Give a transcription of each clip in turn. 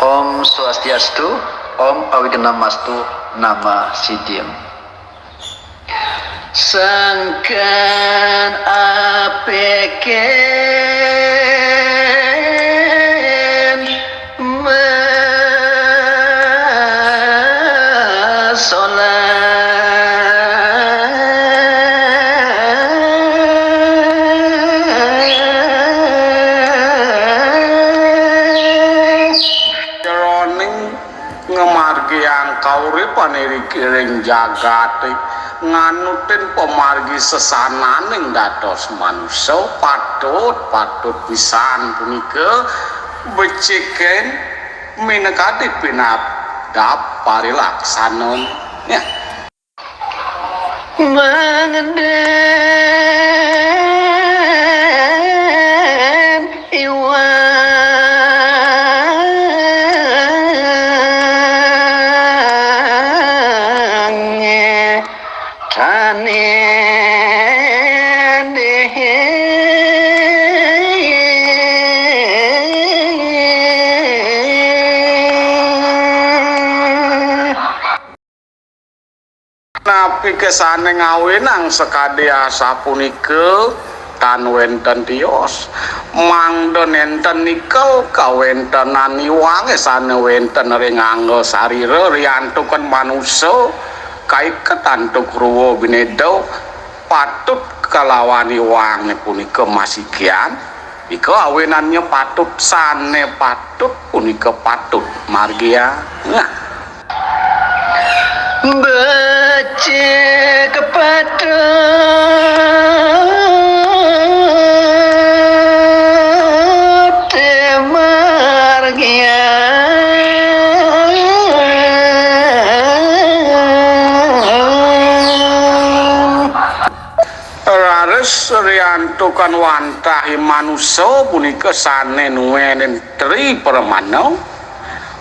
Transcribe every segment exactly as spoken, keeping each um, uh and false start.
Om Swastiastu, Om Awighnamastu Nama Siddhim. Sangkan apeken masolat. Jeroning ngamargiang kauripan iriki ring jagate, nganutin pamargi sesananing dados manusa, patut, patut pisan punika beciken minakadi pinabdab parilaksanan. Ya. Mangden iwang Napi kesane ngawinang sakadi asapunika tan wenten tios, mangda nenten nikel kawentenan iwange sane wenten ring angga sarira riantukan manusa, kaiket antuk rua bineda, patut kalawan iwange punika masikian, ika awinannya patut, sane patut punika patut margiang. Nah. Becik patut margiang. Raris riantukan wantah i manusa punika sane nuenin tri pramana.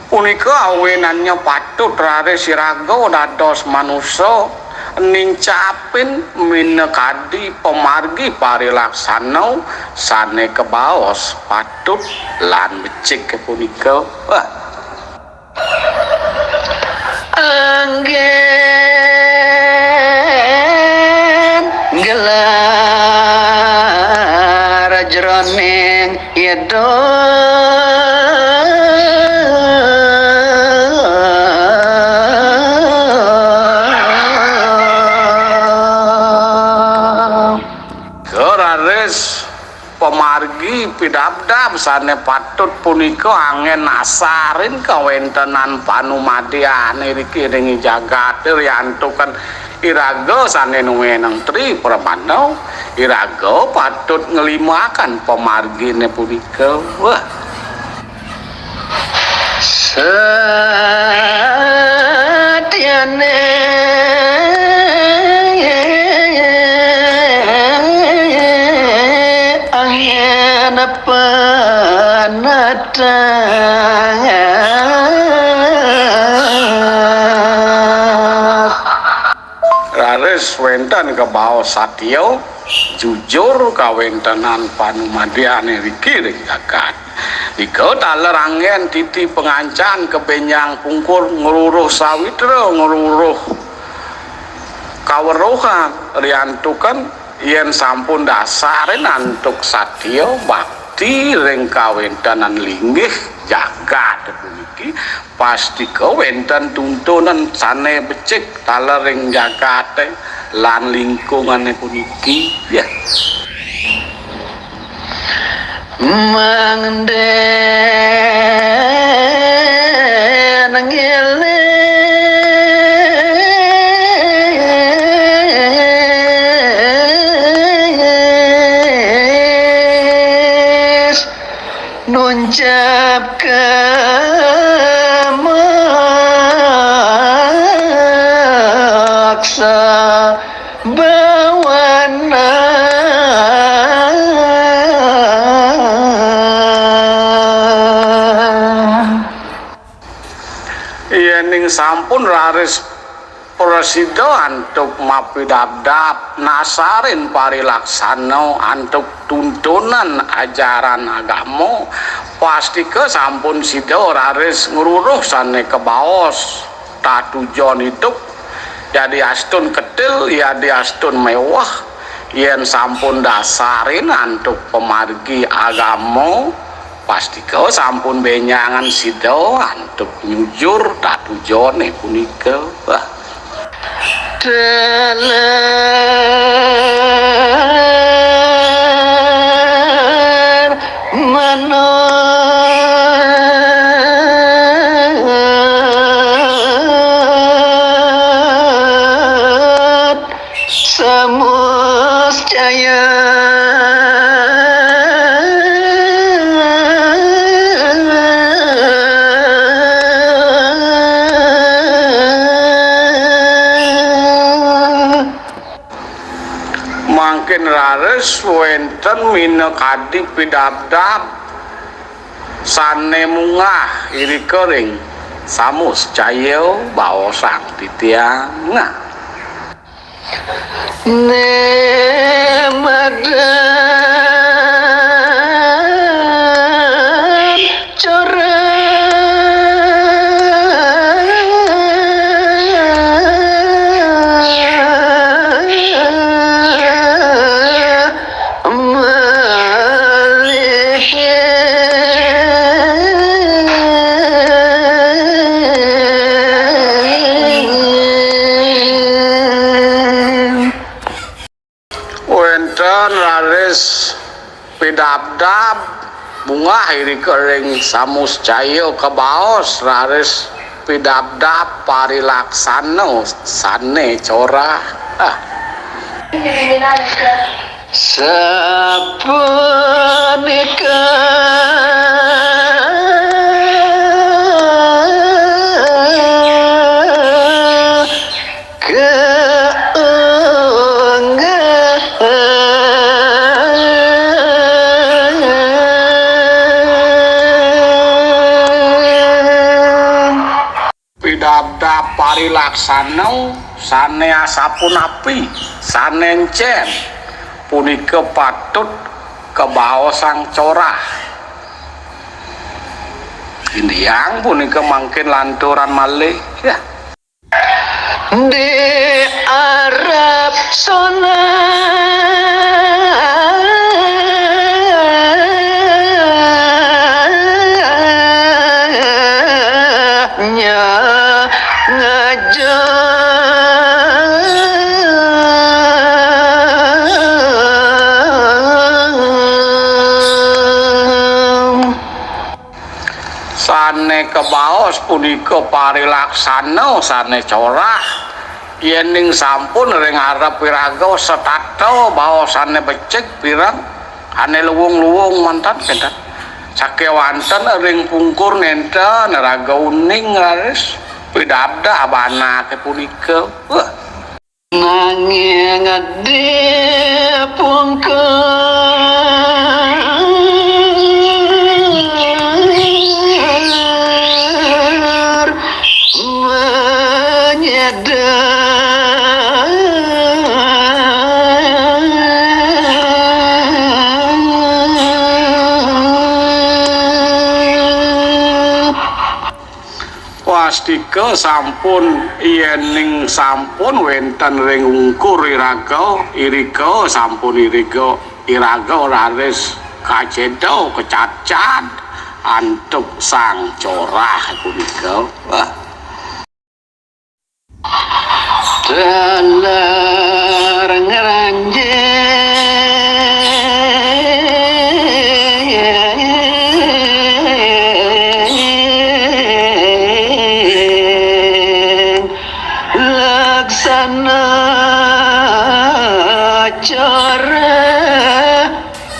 Punika awinannya patut raris iraga dados manusa nincapin minakadi pamargi parilaksana sane kabaos patut lan becik punika. Wah. Anggen gelar jroning idup. Keraris pamargi pidabdab sane patut punika anggen asarin kawentenan panumadyan iriki ring jagate riantukan iraga sane nueneng tri pramana, iraga patut nglimbakaken pamargine punika. Wah. Satyane angin penatas. Raris wenten kabaos satya, jujur kawentenan panumadyan iriki ring jagat. Nika taler anggen titi pangancan kabenjang pungkur ngruruh sawitra, ngruruh kaweruhan riantukan yen sampun dasarin antuk satya bakti ring kawentenan linggih jagat puniki, pastika wenten tuntunan sane becik taler ring jagate lan lingkungane puniki. Ya. Mangden ngilis nuncap kamaksa bawana. Yening sampun raris Prasida antuk mapidabdab nasarin parilaksana antuk tuntunan ajaran agama, pastika sampun sida raris ngruruh sane kabaos tatujon idup, yadiastun ketil, yadiastun mewah, yen sampun dasarin antuk pamargi agama, pastika sampun benjangan sida antuk nyujur tatujone punika. Wah. Teler manut samuscaya. Mangkin raris wenten minakadi pidabdab sane munggah irika ring samuscaya baosang titiang. Nah. Ne madan corah malih. Wenten raris pidabdab munggah irika ring samuscaya kabaos raris pidabdab parilaksana sane corah. Ah. Sapunika kaunggah. Pidabdab parilaksana sane asapunapi, sane encen, punika patut kabaosang corah. Indiang punika mangkin lanturan malih. Ya. Di arep sonanya ngajeng. Sane kabaos punika parilaksana sane corah, yening sampun ring arep iraga setata baosane becik pirang, ane luwung-luwung mantan kenten. Sakewanten ring pungkur nenten raga uning raris pidabdab anake punika. Wah. Nanging adi pungkur manyedang. Pastika sampun yening sampun wenten ring ungkur iraga, irika sampun iriga, iraga raris kaceda kacacad antuk sang corah punika. Wah. Taler ngranjing laksana cara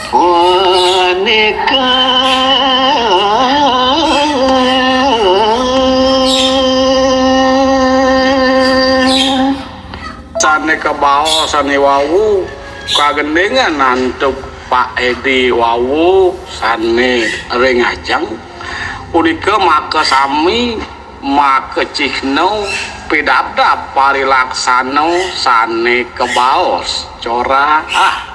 punika. Sane kabaos sane wau kagendingan antuk Pak Edi wau sane ring ajeng punika makasami makacihna Pidabdab parilaksana sané kabaos, cora. Ah,